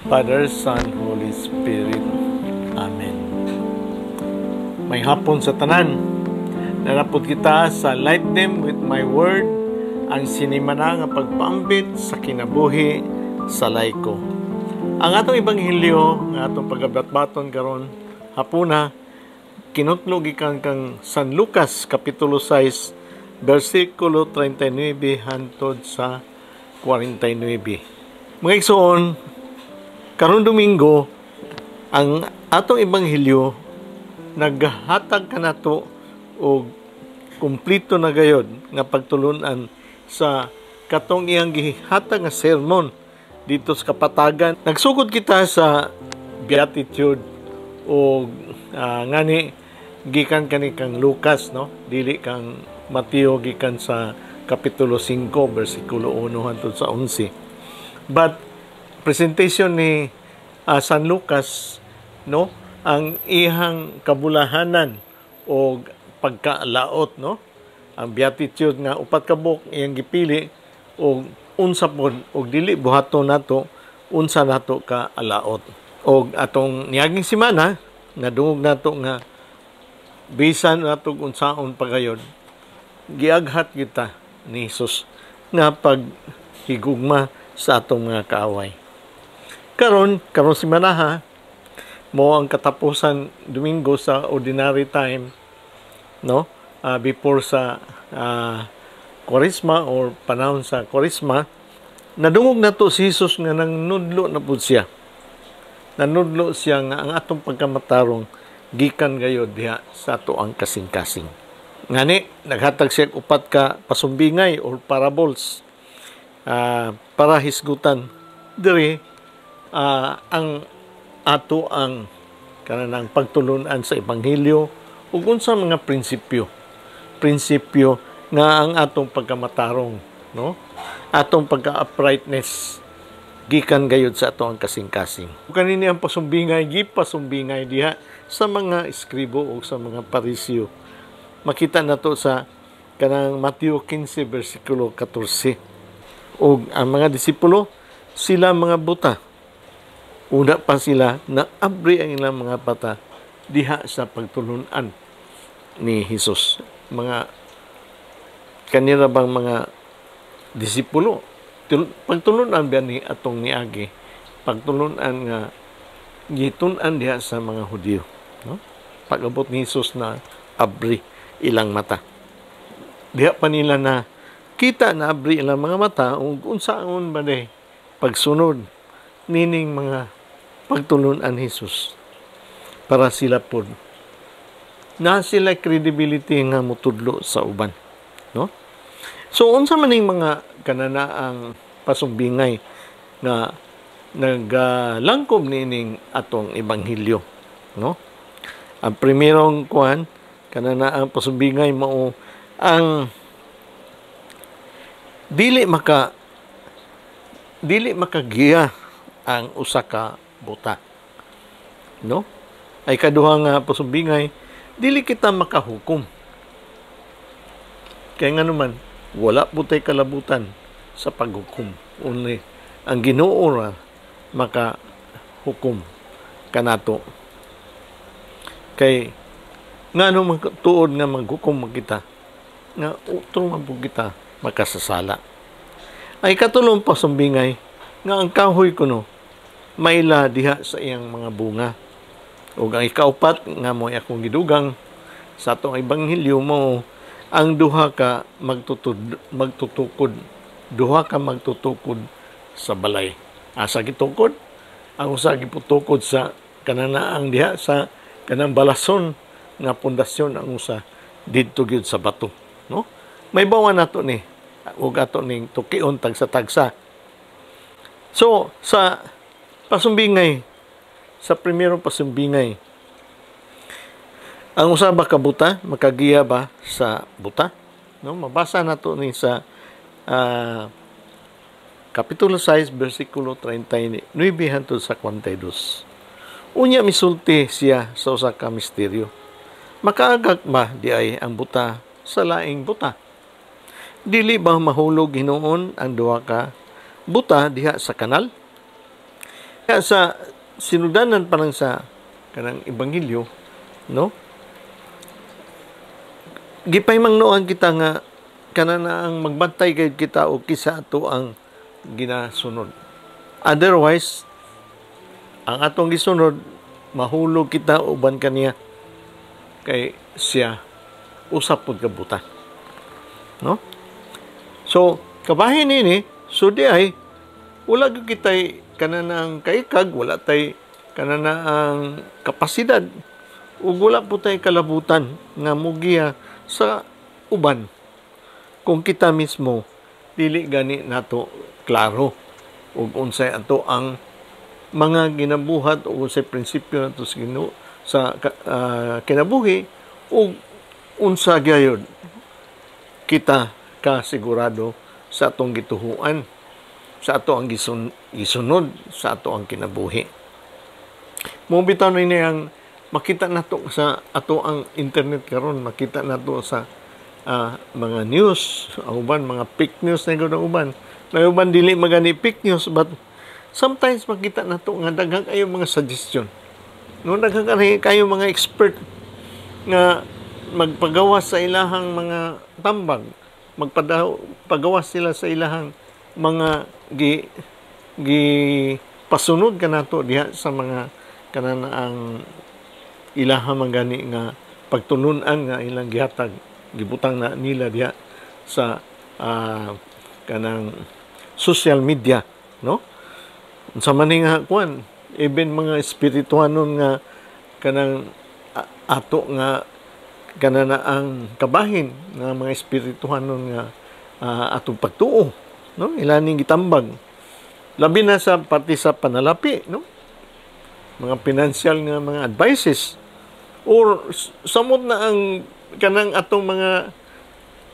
Father, Son, Holy Spirit. Amen. Maayong hapon sa tanan. Naa na pod kita sa Light Them with My Word, ang sinimana nga pagpaambit sa kinabuhi sa laiko. Ang atong ebanghelyo nga atong pagabatbaton karon hapuna kinutlo gikan kang San Lucas kapitulo 6 bersikulo 39 hantod sa 49. Mga igsoon, karon Domingo, ang atong ebanghelyo naghatag kanato og kumpleto na gayod nga pagtulunan sa katong iyang gihatag nga sermon dito sa kapatagan. Nagsugod kita sa Beatitude o ngani gikan kani kang Lucas, no, dili kang Mateo, gikan sa kapitulo 5 bersikulo 1 hangtod sa 11. But presentation ni San Lucas, no, ang ihang kabulahanan o pagkalaot, no, ang beatitude nga upat ka buok iyang gipili og unsa pod og dili buhaton nato, unsa nato ka alaot. Og atong niaging semana, nadungog nato nga bisan nato unsaon pagayod, giaghat kita ni Jesus nga paghigugma sa atong mga kaaway. Karon, karon semanaha mo ang katapusan Domingo sa ordinary time, no, before sa Kwaresma or panahon sa Kwaresma. Nadungog nato si Jesus nga nangnudlo na pud siya. Nanudlo siya nga ang atong pagkamatarong gikan gayod diha sa ato ang kasing-kasing. Ngani naghatag siya og upat ka pasumbingay or parables para hisgutan diri ang ato ang kanang pagtulunan sa ebanghelyo ug unsa mga prinsipyo prinsipyo nga ang atong pagkamatarong, no, atong pagka-uprightness gikan gayud sa ato ang kasing-kasing. Kanini ang pasumbingay, gipasumbingay diha sa mga eskribo o sa mga Pariseo. Makita nato sa kanang Mateo 15 bersikulo 14. Og ang mga disipulo, sila mga buta. Una pa sila na abri ang ilang mga mata diha sa pagtulunan ni Jesus. Mga kanila bang mga disipulo, pagtulunan ba ni atong niagi, pagtulunan nga gitun-an diha sa mga Hudiyo, no? Pag-abot ni Jesus na abri ilang mata, diha pa nila na kita na abri ilang mga mata ug unsaon ba de pagsunod nining mga pagtulunan ni Jesus para sila pod na sila credibility nga mutudlo sa uban, no? So unsa man ning mga kananaang pasumbingay nga nagalangkob niining atong ebanghelyo, no? Ang primerong kuan, kananaang pasumbingay, mao ang dili makagiya ang usa ka buta, no? Ay kaduha nga pasumbingay, dili kita makahukom kay nga naman wala po tay kalabutan sa paghukom. Only ang Ginoo ra makahukom kanato, kay ngano man tuod nga maghukom man kita nga utro man pud kita makasasala. Ay katulong pasumbingay nga ang kahoy kuno maila diha sa iyang mga bunga. Ug ang ikaupat nga mo akong gidugang sa atong ebanghelyo mo ang duha ka magtutukod, duha ka magtutukod sa balay. Asa gitukod? Ang usa giputukod sa kananaang diha sa kanang balason nga pundasyon, ang usa didto gyud sa bato, no? May bawa nato ni ug ato ning tukion tagsa-tagsa. So sa pasumbingay, sa primerong pasumbingay, ang usa ba ka buta makagiya ba sa buta, no? Mabasa nato ni sa kapitulo 6 bersikulo 39 hangtod sa 42. Unya misulti siya sa usa ka misteryo: "Makaagak ba di ay ang buta sa laing buta? Dili ba mahulog hinuon ang duha ka buta diha sa kanal?" Kaya sa sinudanan pa lang sa kanang ebanghelyo, no, gipahimangnoan kita nga kana na ang magbantay gayud kita og kinsa ato ang ginasunod. Otherwise, ang atong gisunod, mahulog kita uban kaniya kay siya usa pud ka buta, no? So kabahin nini, so di ay wala gyud kitay kana ang kaikag, wala tay kana na ang kapasidad ug wala po tay kalabutan nga mugiya sa uban kung kita mismo dili gani nato klaro ug unsay ato ang mga ginabuhat o unsay prinsipyo nato sa Ginoo sa kinabuhi ug unsa gyud kita kasigurado sa atong gituhuan, sa ato ang gisunod sa ato ang kinabuhi. Mo bitaw ni ang makita nato sa ato ang internet karon, makita nato sa mga news, ang uban mga fake news na gud ang uban. Na uban dili magani fake news, but sometimes makita nato nga daghan kayo mga suggestion. No, daghan kayo mga expert nga magpagawas sa ilahang mga tambag, magpagawas sila sa ilahang mga gi gi pasunod kanato diha sa mga kanan ang ilaha man gani nga pagtulunan nga ilang gihatag, gibutang na nila diha sa kanang social media, no? Unsa man ni nga kuan, even mga espirituhanon nga kanang ato nga kana na ang kabahin nga mga espirituhanon nga atong pagtuo, no, ila ning gitambag, labi na sa parte sa panalapi, no, mga financial nga mga advices or samot na ang kanang atong mga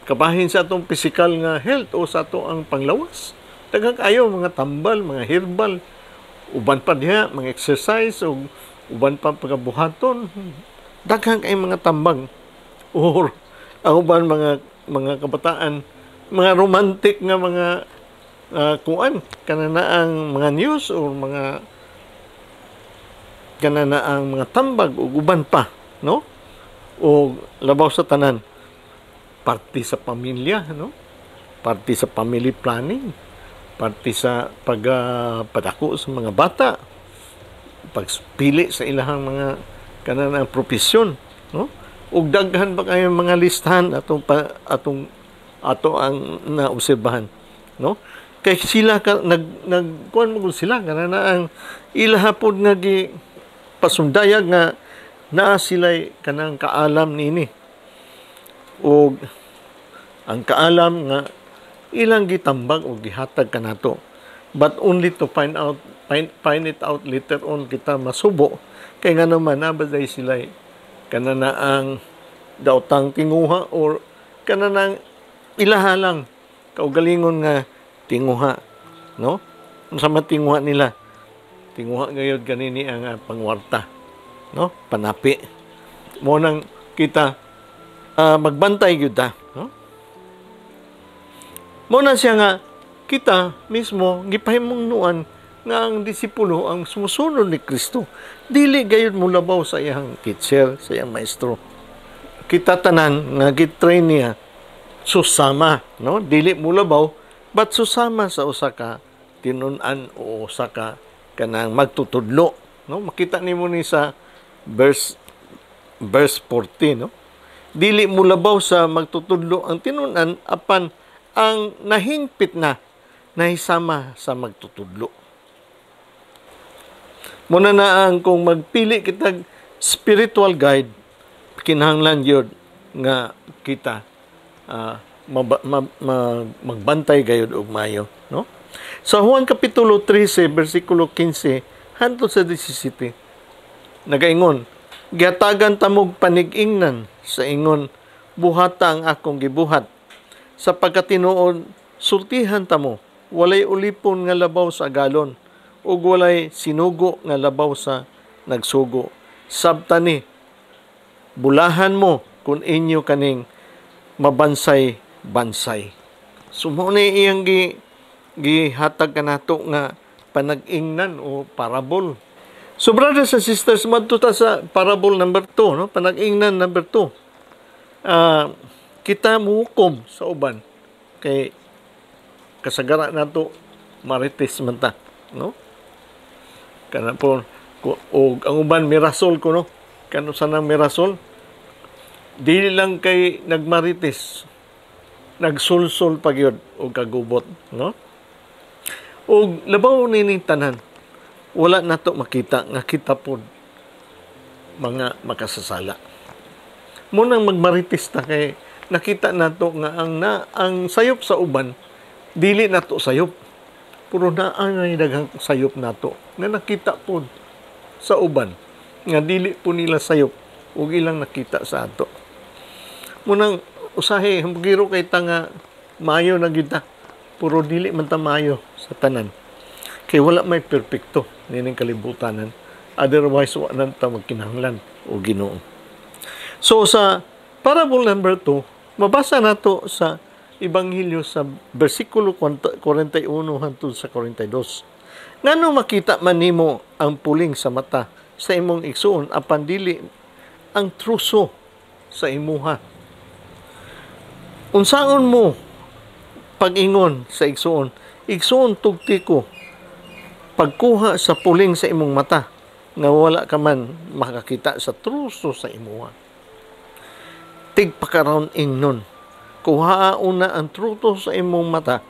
kabahin sa atong physical nga health o sa ato ang panglawas. Daghan kayo mga tambal, mga herbal, uban pa diha mga exercise o uban pa pagabuhaton. Daghan kay mga tambag or ang uban mga kabataan, mga romantic nga mga kuan, kana na ang mga news or mga kana na ang mga tambag ug uban pa, no? O labaw sa tanan, parte sa pamilya, no, parte sa family planning, parte sa pagpadako sa mga bata, pagpili sa ilahang mga kana na propesyon, no? Ug daghan pa kayo mga listahan atong pa, atong ato ang naobserbahan, no? Kay sila ka, nag nag kuan mo sila, kana na ang ilaha pod nga gi pasundayag nga naa sila'y kanang kaalam niini ug ang kaalam nga ilang gitambag o gihatag kanato, but only to find it out later on, kita masubo kay nga naman na ba sila kana na ang daotang tinguha or kana nang ilaha lang kaugalingon nga tinguha, no? Unsa man tinguha nila? Tinguha gayud kanini ang pangwarta, no, panapi. Mo nang kita magbantay gyud ta, no? Mo na siya nga kita mismo gipahimungnuan nga ang disipulo, ang sumusunod ni Kristo, dili gayud molabaw sa iyang teacher, sa iyang maestro. Kita tanan nga gitrain niya susama, no, dili molabaw but susama sa usa ka tinun-an o usa ka kanang magtutudlo, no? Makita nimo ni sa verse 40, no? Dili molabaw sa magtutudlo ang tinun-an, apan ang nahingpit na nahisama sa magtutudlo. Muna na ang kung magpili kitag spiritual guide, kinahanglan gyud nga kita magbantay gayud og mayo, no? Sa Juan kapitulo 13 bersikulo 15 hangtod sa 17, nagaingon, "Gihatagan tamog panig-ingnan sa ingon, buhata ang akong gibuhat. Sa pagkatinuod, sultihan tamo, walay ulipon nga labaw sa agalon ug walay sinugo nga labaw sa nagsugo. Sabta ni, bulahan mo kung inyo kaning mabansay bansay." So mo ni iyang gihatag kanato nga panag-ingnan o parable. So brothers and sisters, madto ta sa parable number 2, no? Panag-ingnan number 2. Kita muhukom sa uban kay kasagara nato marites man ta, no? Kana po og ang uban mirasol ko, no? Kano sa nang mirasol? Dili lang kay nagmarites, nagsulsol pa gyud og kagubot, no? Og labaw nining tanan, wala nato makita nga kita pod mga makasasala. Munang magmarites ta kay nakita nato nga ang sayop sa uban dili nato sayop. Pero naa ngay daghang sayop nato nga nakita pod sa uban nga dili po nila sayop ug ilang nakita sa ato. Munang usahay hambugiro kay ta nga maayo na gyud ta, pero dili man ta maayo sa tanan. Kay wala may perpekto nining kalibutanan. Otherwise, wa na ta magkinahanglan o Ginoo. So sa parable number 2, mabasa nato sa Ebanghelyo sa versikulo 41 hangtod sa 42. Ngano makita man nimo ang puling sa mata sa imong igsuon apan dili ang truso sa imuha? Unsaon mo pag-ingon sa igsuon, "Igsuon, tugti ko pagkuha sa puling sa imong mata," nga wala ka man makakita sa truso sa imuha? Tigpakaron ingnon, kuhaa una ang truto sa imong mata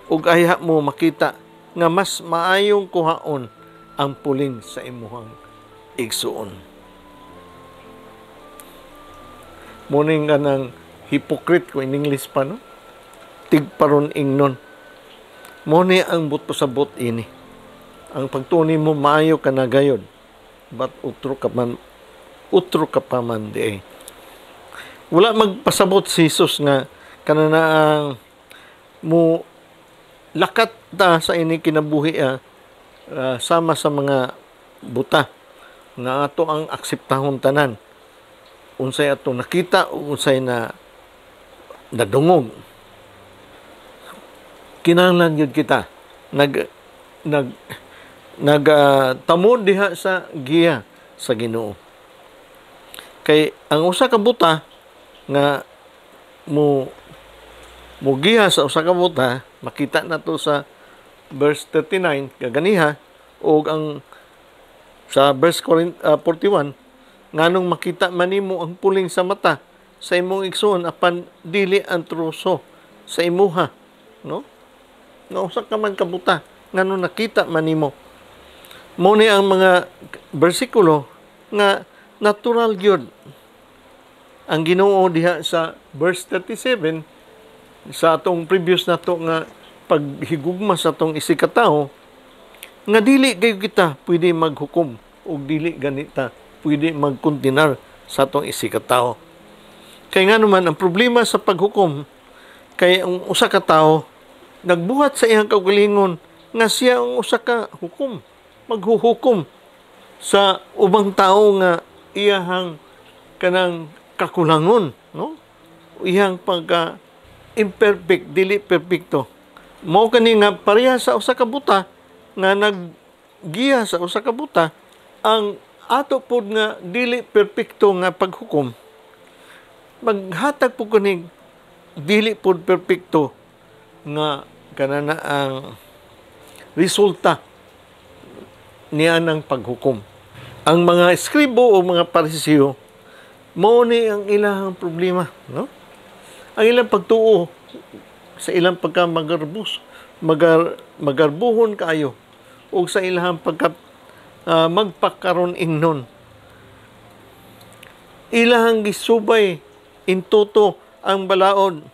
ug ayha mo makita nga mas maayong kuhaon ang puling sa imuhang igsuon. Muning ka ng hypocrite ko in English pa, no? Tigparon ingnon. Muni ang buto sa but ini. Ang pagtuni mo maayo ka na gayod, but utro ka pa man di. Wala magpasabot si Jesus nga kanana mo lakat ta sa ini kinabuhi sama sa mga buta nga ato ang akseptahon tanan, unsay ato nakita o unsay na nadungog. Kinahanglan gyud kita nag nag nagtamod diha sa giya sa Ginoo. Kay ang usa ka buta nga mo giya sa usa ka buta, makita nato sa verse 39 kaganiha og ang sa verse 41, nganong makita man nimo ang puling sa mata sa imong igsuon apan dili ang truso sa imuha, no? Nga usa ka man kabuta, nganong nakita man nimo. Mo ni ang mga bersikulo nga natural gyud ang Ginoo diha sa verse 37 sa atong previous nato nga paghigugma sa atong isigkatawo, nga dili kayo kita pwede maghukom o dili ganita pwede magkondenar sa atong isigkatawo. Kay nga naman ang problema sa paghukom kay ang usa ka tawo nagbuhat sa iyang kaugalingon nga siya ang usa ka hukom, maghuhukom sa ubang tao nga iyahang kanang kakulangon, no? Iyang pagka imperfect, dili perpekto. Mao kani nga pareha sa usa ka buta nga naggiya sa usa ka buta, ang ato pod nga dili perpekto nga paghukom maghatag po kani dili pod perpekto nga kanana ang resulta niya ng paghukom. Ang mga eskribo o mga Pariseo, mao ni ang ilang problema, no? Ang ilang pagtuo sa ilang pagka magarbus, magarbuhon kaayo o sa ilang pagka magpakaron ingnon. Ilahang gisubay in toto ang balaod.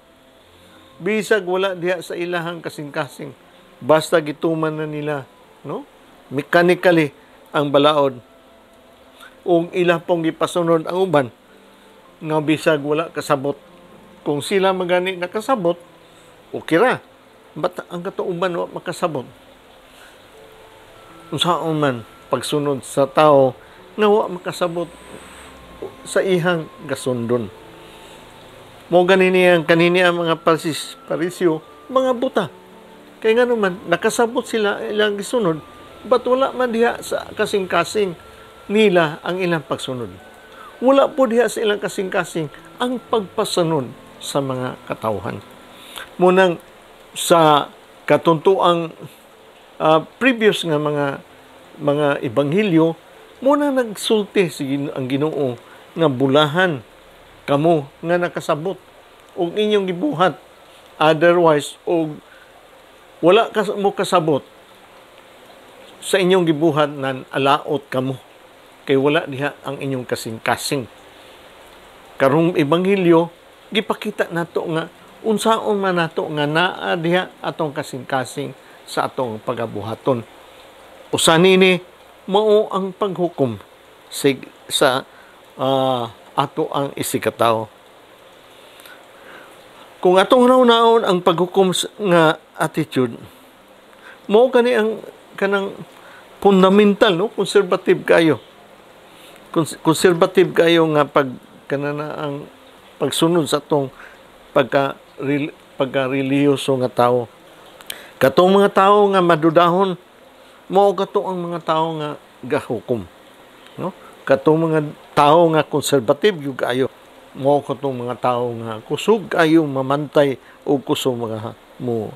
Bisag wala diha sa ilahang kasing-kasing. Basta gituman na nila, no? Mechanically ang balaod. Ug ila pong gipasunod ang uban nga bisag wala kasabot. Kung sila magani nakasabot, okay ra. But ang katong uban wa makasabot. Unsaon man pagsunod sa tao nga wa makasabot sa ihang gasundon? Mo ganini ang kanini ang mga Pariseo, mga buta. Kay nga naman nakasabot sila ilang gisunod, but wala man diha sa kasing-kasing nila ang ilang pagsunod. Wala po diha sa ilang kasing-kasing ang pagpasunod sa mga katawhan. Munang sa katuntuang previous nga mga ebanghelyo, muna nagsulti si ang Ginoo nga bulahan kamo nga nakasabot og inyong gibuhat. Otherwise, og wala ka mo kasabot sa inyong gibuhat, nan alaot kamo kay wala diha ang inyong kasing-kasing. Karong ebanghelyo, gipakita nato nga unsaon man nato nga naa diha atong kasing-kasing sa atong pagabuhaton. Usa nini mao ang paghukom sig sa ato ang isigkatawo. Kung atong naon ang paghukom nga attitude, mao kani ang kanang fundamental, no? Conservative kayo. Conservative kayo nga pag kanana ang pagsunod sa atong pagka relihiyoso nga tao. Katong mga tao nga madudahon, mao kato ang mga tao nga gahukom, no? Katong mga tao nga conservative gyud kaayo, mao katong mga tao nga kusog kayo mamantay o kusog mga mo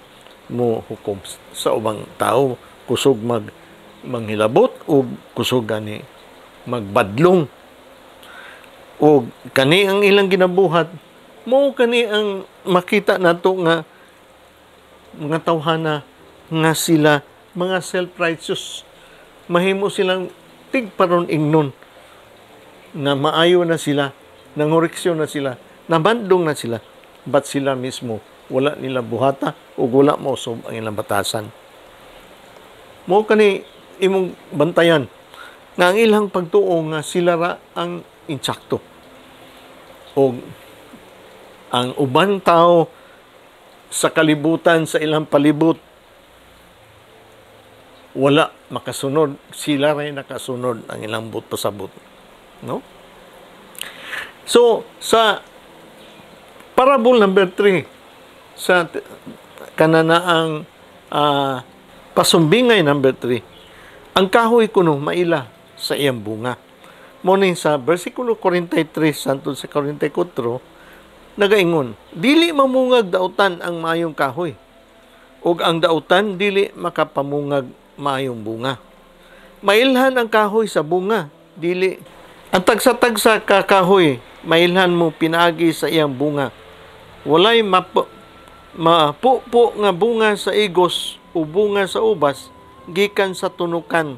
mo hukom sa ubang tao, kusog manghilabot o kusog gani magbadlong. O kani ang ilang ginabuhat, mao kani ang makita nato nga mga tawhana nga sila mga self-righteous. Mahimo silang tigparon ingnon nga maayo na sila, nangoreksyon na sila, nabandong na sila, but sila mismo wala nila buhata o wala mosob ang ilang batasan. Mao kani imong bantayan nga ang ilang pagtuo nga sila ra ang insakto. O ang uban tao sa kalibutan, sa ilang palibot, wala makasunod, sila ray nakasunod ang ilang buot pasabot, no? So sa parable number 3, sa kananaang pasumbingay number 3, ang kahoy kuno maila sa iyang bunga. Mo ni sa versikulo 43 hangtod sa 44 nagaingon, "Dili mamungag dautan ang maayong kahoy ug ang dautan dili makapamungag maayong bunga. Mailhan ang kahoy sa bunga, dili ang tagsa-tagsa ka kahoy mailhan mo pinaagi sa iyang bunga. Walay mapupo nga bunga sa igos o bunga sa ubas gikan sa tunukan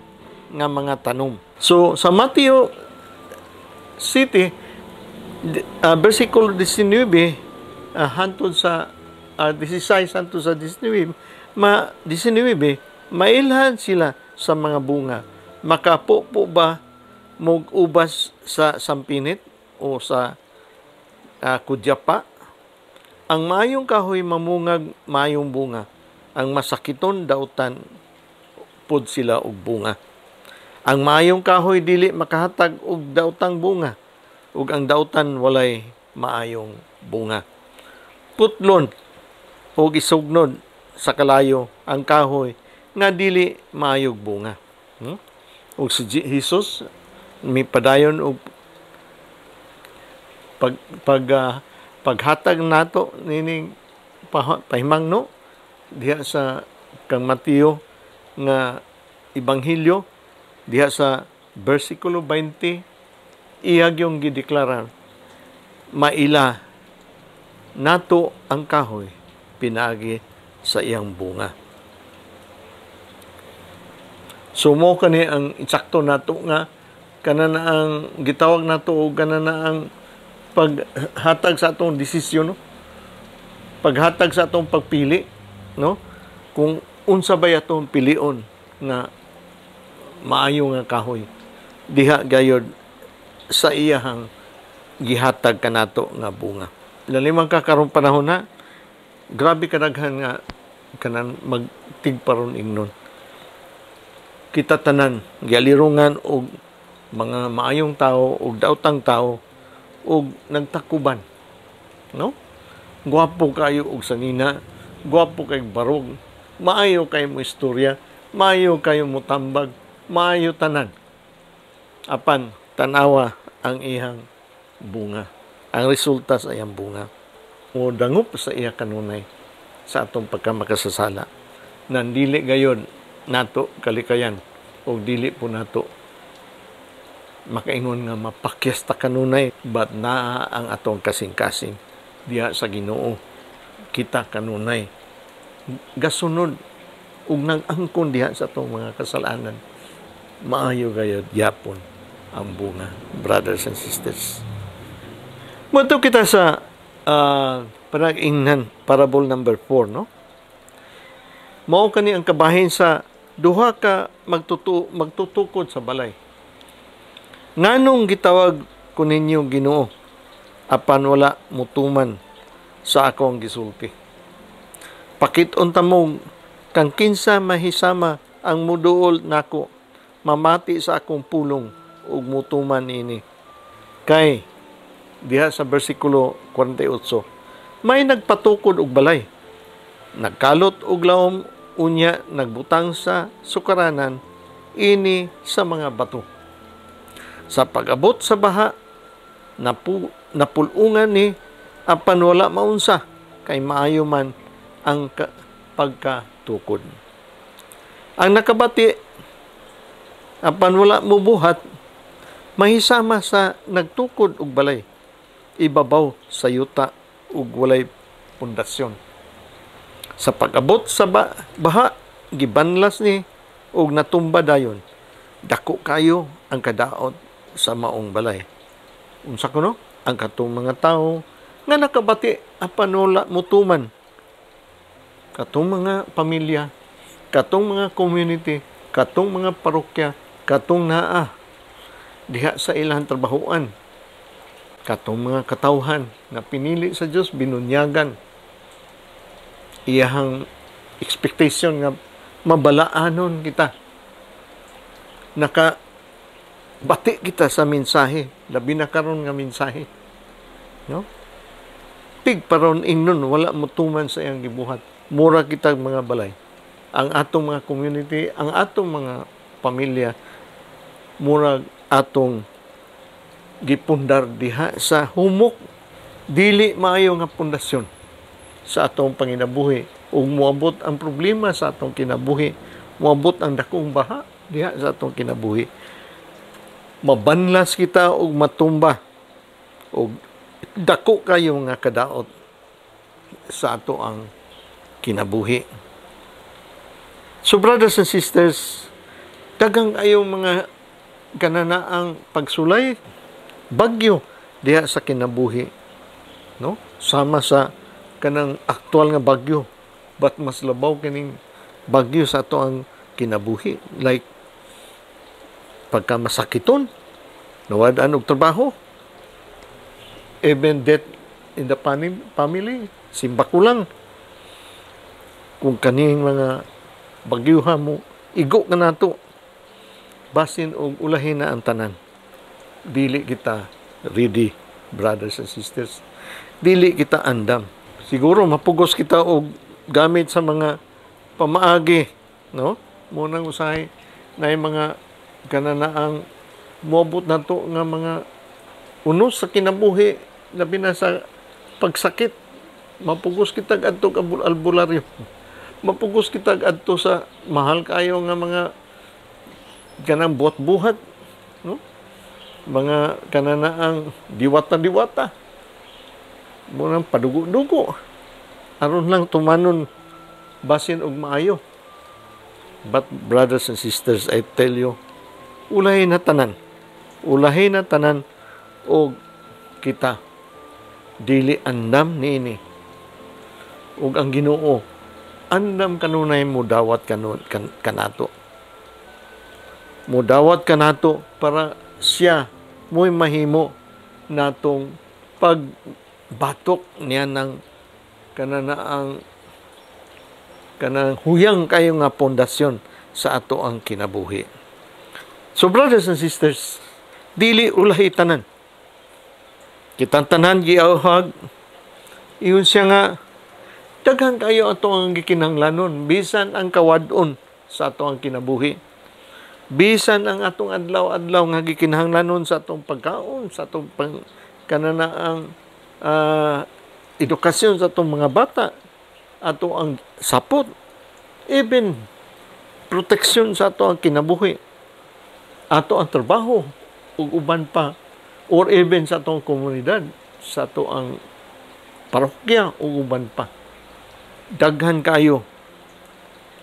nga mga tanom." So sa Mateo 7 versikulo 19 hantod sa 16 hantod sa 19, ma 19, mailhan sila sa mga bunga. Makapupo ba mog ubas sa sampinit o sa kudyapa? Ang maayong kahoy mamungag maayong bunga. Ang masakiton dautan pod sila og bunga. Ang maayong kahoy dili makahatag og daotang bunga ug ang dautan walay maayong bunga. Putlon ug isugnod sa kalayo ang kahoy nga dili maayog bunga." Ug si Jesus mipadayon og pag pag ah, paghatag nato nining pahimangno diha sa kang Mateo nga ebanghelyo, diha sa versikulo 20, iyag yung gideklara, maila nato ang kahoy pinaagi sa iyang bunga. So mo kani ang insakto nato nga kana na ang gitawag nato o kana na ang paghatag sa atong desisyon, no? Paghatag sa atong pagpili, no? Kung unsa bay atong pilion nga maayo nga kahoy diha gayod sa iyahang gihatag kanato nga bunga. Lalimang ka karong panahon na grabe kadaghan nga kanan magtigparon ingnon. Kita tanan gialirungan og mga maayong tao og daotang tao og nagtakuban, no? Gwapo kayo og sanina, gwapo kay barog. Maayo kayo mo istorya, maayo kayo mo tambag, maayo tanan. Apan tanawa ang iyang bunga, ang resulta sa iyang bunga. Mo dangop sa iya kanunay sa atong pagkamakasasala. Nandili gayon nato kalikayan o dili po nato makaingon nga mapakyas ta kanunay, but naa ang atong kasing-kasing diha sa Ginoo. Kita kanunay gasunod ug nag-angkon diha sa atong mga kasalanan, maayo gayod yapon ang bunga, brothers and sisters. Moadto kita sa panag-ingnan, parable number 4, no? Mao kani ang kabahin sa duha ka magtutukod sa balay. Nganong gitawag ko ninyo Ginoo apan wala mutuman sa akong gisulti? Pakit-on ta mo kang kinsa mahisama ang muduol nako, mamati sa akong pulong ug mutuman ini. Kay diha sa bersikulo 48, may nagpatukod og balay, nagkalot og laom, unya nagbutang sa sukaranan ini sa mga bato. Sa pag-abot sa baha, napulungan ni apan wala maunsa kay maayo man ang pagkatukod. Ang nakabati apan wala mubuhat, mahisama sa nagtukod og balay ibabaw sa yuta ug walay pundasyon. Sa pag-abot sa baha, gibanlas ni ug natumba dayon. Dako kayo ang kadaot sa maong balay. Unsa kuno? Ang katong mga tawo nga nakabati apan wala mutuman. Katong mga pamilya, katong mga community, katong mga parokya, katong naa diha sa ilang trabahoan, katong mga katawhan nga pinili sa Dios, binunyagan, iyahang expectation nga mabalaanon kita, naka bati kita sa mensahe, labi na karon nga mensahe, no? Tig paron ingnon wala motuman sa iyang gibuhat, mura kita mga balay. Ang atong mga community, ang atong mga pamilya, murag atong gipundar diha sa humok, dili maayo nga pundasyon sa atong panginabuhi, ug moabot ang problema sa atong kinabuhi, moabot ang dakong baha diha sa atong kinabuhi, mabanlas kita og matumba og dako kayo nga kadaot sa ato ang kinabuhi. So brothers and sisters, daghang ayong mga kananaang pagsulay, bagyo diha sa kinabuhi, no? Sama sa kanang aktual nga bagyo, but mas labaw kining bagyo sa ato ang kinabuhi, like pagka masakiton, nawad-an og trabaho, even death in the family, simbako lang. Kung kaning mga bagyuha mo igo ka nato, basin og ulahin na ang tanan. Dili kita ready, brothers and sisters. Dili kita andam. Siguro mapugos kita og gamit sa mga pamaagi, no? Munang usahay na yung mga kananaang moabot nato nga mga unos sa kinabuhi, labi na sa pagsakit. Mapugos kita adto albularyo. Mapugos kita adto sa mahal kayo nga mga kanang buhat-buhat, no? Mga kananaang diwata-diwata. Munang padugo-dugo. Aron lang tumanon basin og maayo. But brothers and sisters, I tell you, ulahin na tanan. Ulahin na tanan og kita dili andam niini. Ug ang Ginoo andam kanunay mo dawat kanato. Mudawat kanato para siya mo'y mahimo natong pagbatok niya ng kananaang kanang huyang kayo nga pundasyon sa ato ang kinabuhi. So brothers and sisters, dili ulahi tanan. Kitang tanan giawhag, iyon siya nga Daghan kayo ato ang gikinahanglanon, bisan ang kawad-on sa ato ang kinabuhi. Bisan ang atong adlaw-adlaw nga gikinahanglanon sa atong pagkaon, sa atong pang kanana ang edukasyon sa atong mga bata, ato ang sapot, even proteksyon sa ato ang kinabuhi, ato ang trabaho, ug uban pa, or even sa atong komunidad, sa ato ang parokya, ug uban pa. Daghan kayo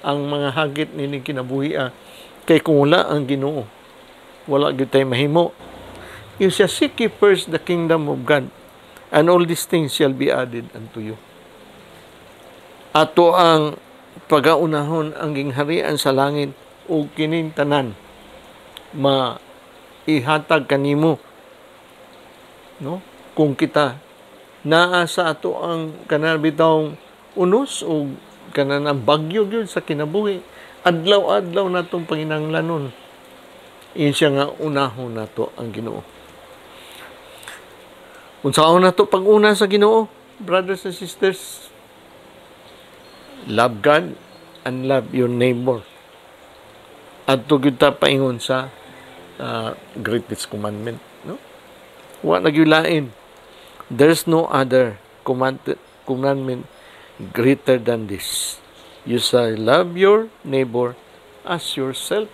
ang mga hagit nining kinabuhi, kay kung wala ang Ginoo, wala gyud tay mahimo. You shall seek ye first the kingdom of God, and all these things shall be added unto you. Ato ang pagaunahon ang gingharian sa langit, ug kining tanan maihatag kanimo, no? Kung kita naa sa ato ang kanang bitawng unos o kanan ang bagyo gyud sa kinabuhi, adlaw-adlaw natong panginahanglanon, ingon siya nga unahon nato ang Ginoo. Unsaon nato pag-una sa Ginoo, brothers and sisters? Love God and love your neighbor. Adto gyud ta paingon sa greatest commandment, no? Wa na gyud lain. There's no other commandment greater than this: You shall love your neighbor as yourself.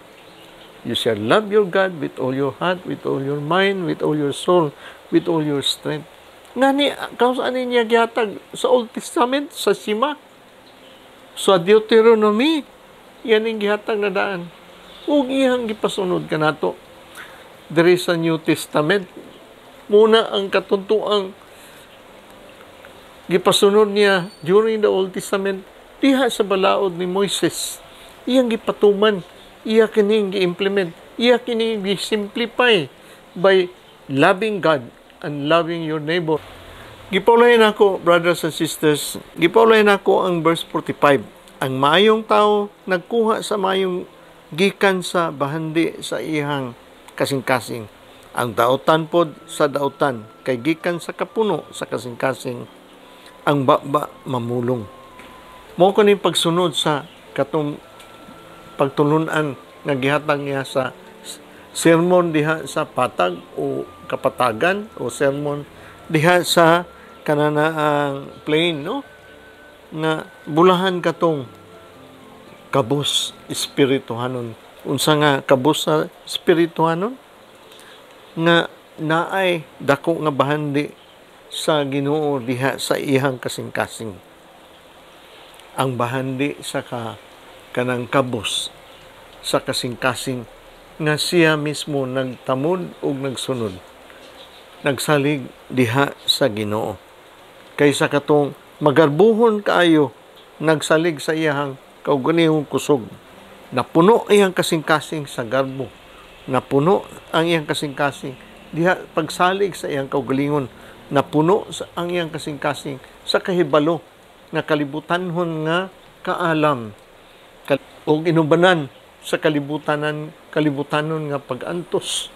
You shall love your God with all your heart, with all your mind, with all your soul, with all your strength. Ngani, kanus-a ani niya gihatag sa Old Testament, sa Shema, sa Deuteronomy, yan ang gihatag na daan. Ug iyang gipasunod kanato diri sa New Testament. Muna ang katuntuang gipasunod niya during the Old Testament diha sa balaod ni Moises. Iyang gipatuman, iya kining gi-implement, iya kining gi-simplify by loving God and loving your neighbor. Gipaulahin ako, brothers and sisters, gipaulahin ako ang verse 45. Ang maayong tao nagkuha sa maayong gikan sa bahandi sa iyang kasing-kasing. Ang dautan pod sa dautan, kay gikan sa kapuno sa kasing-kasing, ang baba mamulong. Mao kani pagsunod sa katong pagtulunan nga gihatag niya sa sermon diha sa patag o kapatagan o sermon diha sa kananaang plain, no, nga bulahan katong kabus espirituhanon. Unsa nga kabus sa espirituhanon? Nga naay dako nga bahandi sa Ginoo diha sa iyang kasing-kasing. Ang bahandi sa kanang kabus sa kasing-kasing nga siya mismo nagtamod ug nagsunod, nagsalig diha sa Ginoo, kaysa katong magarbuhon kaayo, nagsalig sa iyang kaugalingong kusog. Napuno iyang kasing-kasing sa garbo, napuno ang iyang kasing-kasing diha pagsalig sa iyang kaugalingon, napuno sa ang iyang kasing-kasing sa kahibalo nga kalibutanhon nga kaalam ug inubanan sa kalibutanon nga pag-antos,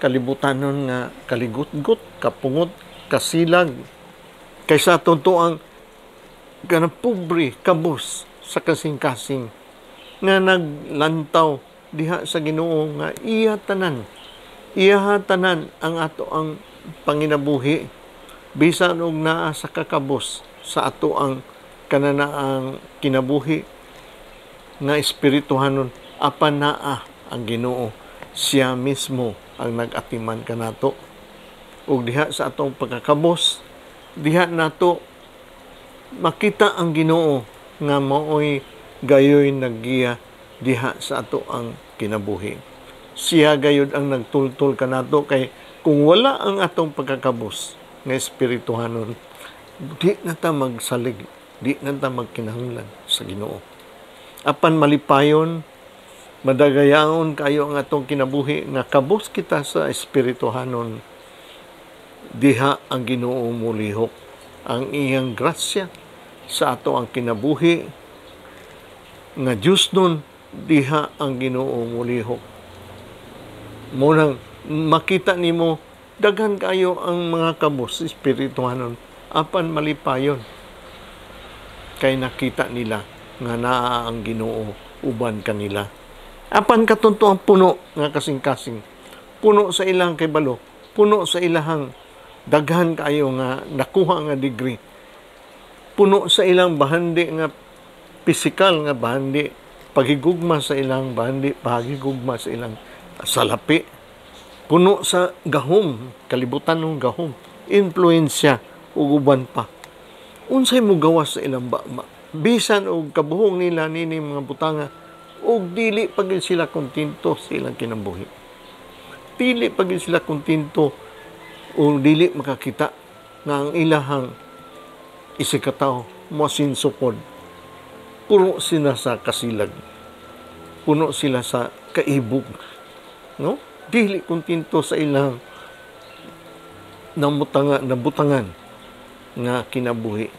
kalibutanon nga kaligutgot, kapungot, kasilag, kaysa ang kanang pobre, kabus sa kasing-kasing nga naglantaw diha sa Ginoo nga iya tanan ang ato ang panginabuhi, bisan og naa sa kakabos sa ato ang kananaang kinabuhi nga espirituhanon, apan naa ang Ginoo, siya mismo ang nag-atiman kanato. Ug diha sa atong pagkakabos, diha nato makita ang Ginoo nga maoy gayoy naggiya diha sa ato ang kinabuhi. Siya gayud ang nagtultol kanato, kay kung wala ang atong pagkakabos nga espirituhanon, di na ta magsalig, di na ta magkinahanglan sa Ginoo. Apan malipayon, madagayaon kayo ang atong kinabuhi nga kabos kita sa espirituhanon, diha ang Ginoo molihok ang iyang grasya sa ato ang kinabuhi nga Diyos nun, diha ang Ginoo molihok. Munang makita nimo daghan kayo ang mga kabos espirituhanon, apan malipayon. Kay nakita nila nga naa ang Ginoo uban kanila. Apan katunto ang puno nga kasing-kasing, puno sa ilang kaybalo, puno sa ilahang daghan kaayo nga nakuha nga degree, puno sa ilang bahandi nga pisikal nga bahandi paghigugma sa ilang bahandi paghigugma sa ilang salapi, puno sa gahom, kalibutan ng gahom, impluwensya ug uban pa. Unsay mogawas sa ilang baba? Bisan og kabuhong nila nini mga butanga, og dili pa gyud sila kontento sa ilang kinabuhi. Dili pa gyud sila kontento o dili makakita nga ang ilahang isig katawo moasenso pod. Puno sila sa kasilag. Puno sila sa kaibog. No? Dili kontento sa ilang nabutangan nga kinabuhi.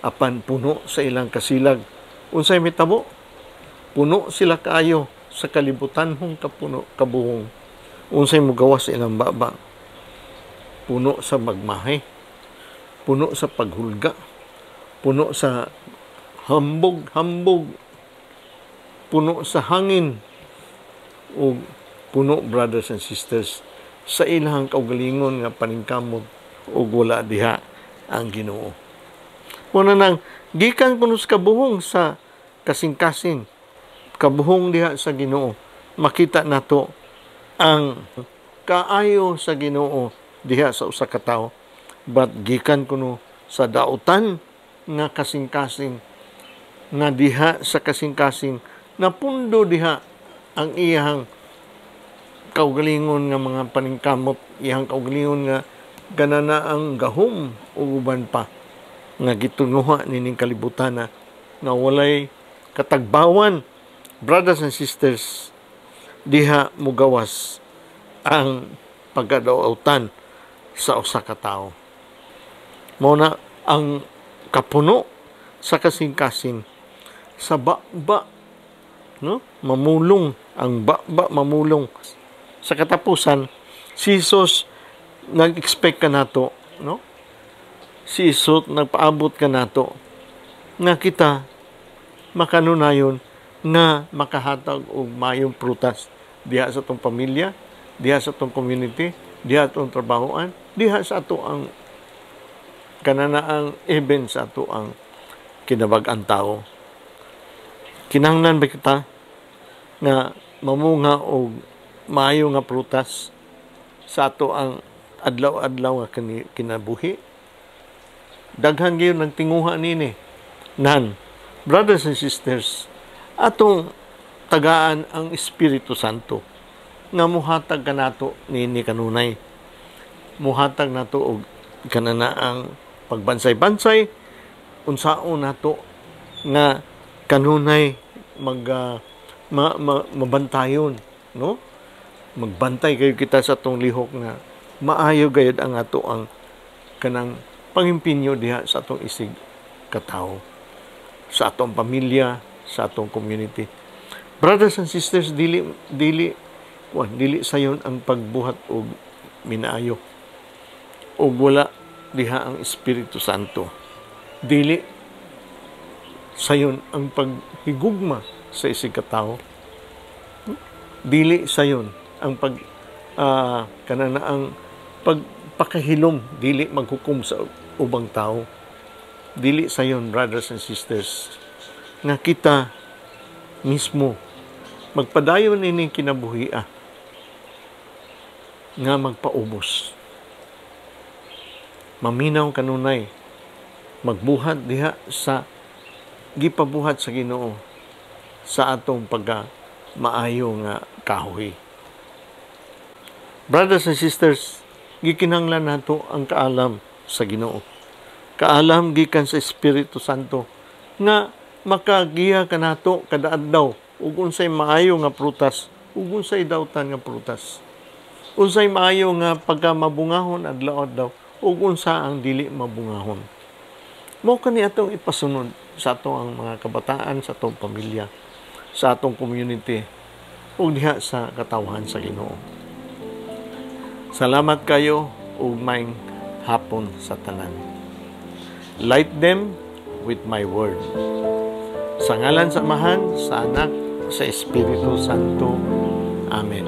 Apan puno sa ilang kasilag. Unsay mitabo? Puno sila kaayo sa kalibutan hong kapuno kabuhong. Unsay mogawas sa ilang baba? Puno sa magmahay, puno sa paghulga, puno sa hambog-hambog, puno sa hangin, ug puno, brothers and sisters, sa ilang kaugalingon nga paningkamot ug wala diha ang Ginoo. Muna nang gikan kuno sa kabuhong sa kasing-kasing, kabuhong diha sa Ginoo, makita nato ang kaayo sa Ginoo diha sa usa ka tawo. But gikan kuno sa dautan nga kasing-kasing, nga diha sa kasing-kasing napundo diha ang iyang kaugalingon nga mga paningkamot, iyang kaugalingon nga ganana ang gahom ug uban pa nga gitunuha nining kalibutan na nga walay katagbawan. Brothers and sisters, diha mugawas ang pagkadautan sa usa ka tawo. Mao na ang kapuno sa kasing-kasing sa baba, no? Mamulong ang baba, mamulong. Sa katapusan, si Jesus nag-expect kanato, no? Si Jesus nagpaabot kanato nga kita makanunayon nga makahatag og maayong prutas diha sa atong pamilya, diha sa atong community, diha atong trabahoan, diha sa ato ang kananaang even sa ato ang kinabag-an tao. Kinahanglan ba kita nga mamunga og maayo nga prutas sa ato ang adlaw-adlaw nga kinabuhi? Daghan gyud nagtinguha nini. Nan, brothers and sisters, atong tagaan ang Espiritu Santo nga muhatag kanato niini kanunay. Muhatag nato og kananaang pagbansay-bansay, unsaon nato nga kanunay mabantayon, no? Magbantay kayo kita sa atong lihok nga maayo gayud ang ato ang kanang pangimpinyo diha sa atong isig katawo, sa atong pamilya, sa atong community. Brothers and sisters, dili dili kuan, dili sayon ang pagbuhat og minaayo og wala diha ang Espiritu Santo. Dili sayon ang paghigugma sa isig katawo. Dili sayon ang pag kanana ang pagpakahilom, dili maghukom sa ubang tao. Dili sayon, brothers and sisters, nga kita mismo magpadayon ining kinabuhia nga magpaubos. Maminaw kanunay, magbuhat diha sa gipabuhat sa Ginoo sa atong pagka maayo nga kahoy. Brothers and sisters, gikinahanglan nato ang kaalam sa Ginoo. Kaalam gikan sa Espiritu Santo nga makagiya kanato kada adlaw ug unsay maayo nga prutas ug unsay dautan nga prutas. Unsay maayo nga pagka mabungahon adlaw-adlaw ug unsa ang dili mabungahon. Mao kani atong ipasunod sa ato ang mga kabataan, sa atong pamilya, sa atong community ug diha sa katawhan sa Ginoo. Salamat kayo ug maayong hapon sa tanan. Light them, with my word. Sa ngalan sa Amahan, sa Anak, sa Espiritu Santo. Amen.